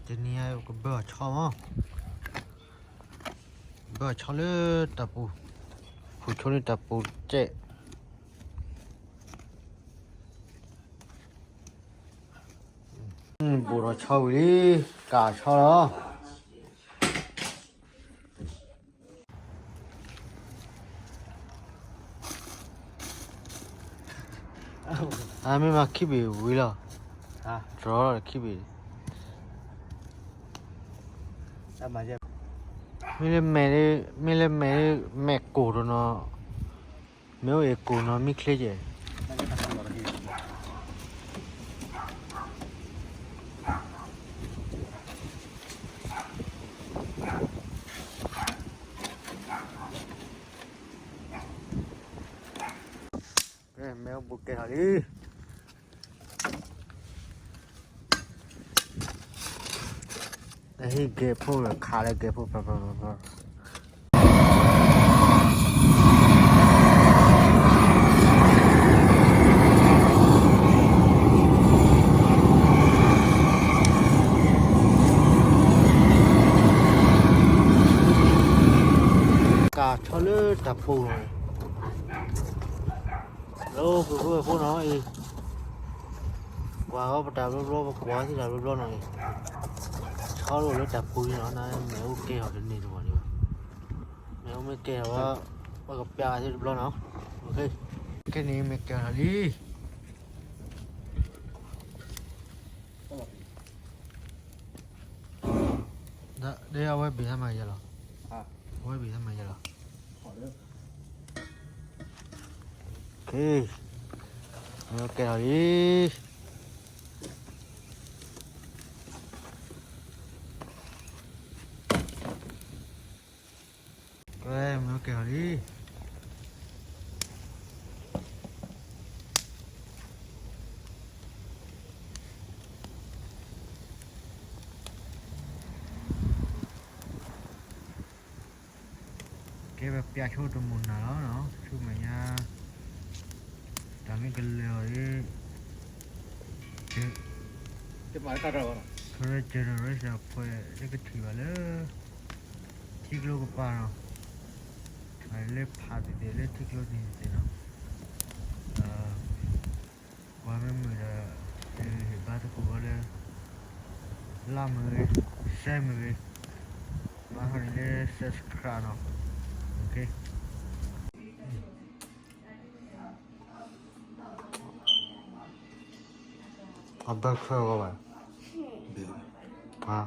တနံၤအံၤ ပကဘၢအီၤဆီမး, ဘၢအီၤဆီလၢတၢ်ပူၤ, ဖုးဆိလၢတၢ်ပူၤစဲး, ဘူးထီၣ်ဆီဝံၤလံ, ကးဆီလီၤ. အမ့ၢ်မၤခံဘ့ၣ်ဝံၤလီၤ, တြီလီၤခံဘ့ၣ်, မ့ၢ်လၢမဲာ်, မ့ၢ်လၢမဲာ်, မဲာ်ကိၢ်တနီၤ, မ့ၢ်အိၣ်အ့ၣ်ကိၢ်နီၤ မ့ၢ်ချ့ကဲၣ်. မဲာ်အိၣ်ဘူးကဲထီၣ်လံ. ဟံးဂဲၤဖိလၢခးလၢဂဲၤဖိ, ကးဆီလၢတၢ်ပူၤလီၤ. လၢပူၤဖိဖိနီၤအံၤ, ကွၢ်အီၤပတၢ်ဘျီဘျီ, ပကွၢ်အီၤသ့ၣ်တၢ်ဘျီဘျီနီၤအံၤ, ဆီလီၤလၢတၢ်ပူၤလံနီၤ, နမဲာ်အိၣ်ကဲထီၣ်တန့ၢ်တဘၣ်ဒံးဘၣ်, မဲာ်အိၣ်မ့ၢ်ကဲထီၣ်ဘၣ်, ပကပျးအီၤသ့ၣ်တဘျီနီၤ. ခဲန့ၣ်မ့ၢ်ကဲထီၣ်လံ. ဒီးအဝဲဘ့ၣ်သးမၤယဲလီၤ, အဝဲဘ့ၣ်သးမၤယဲလီၤ. ကဲထီၣ်လံ. ကဲ, မ့ၢ်ကဲထီၣ်လံ. ကဲ ပပျးဆိတမုာ်နၤလီၤနီၤ, ဆူမဲာ်ညါ တၢ်မ့ၢ်ကလဲၤအီၤဒီး generation အဖှဲးလၢကထံၣ်ဘၣ်လၢ ထံကျိကပၤနီၤ, လၢဖးသ့ၣ်သ့ၣ် လၢထံကျိန့ၣ်သ့ၣ်နီၤ, ကွၢ်မ့ၢ်မုာ်ဒီး ဟ့ၣ်ဂံၢ်ဟ့ၣ်ဘါသကိးဝဲလၢ like မ့ၢ်ဂ့ၤ, share မ့ၢ်ဂ့ၤ, မၤဟီန့ၣ်လၢ subscribe နီၤ. အဘၢခွဲဂီၤဘၣ်, ဟါ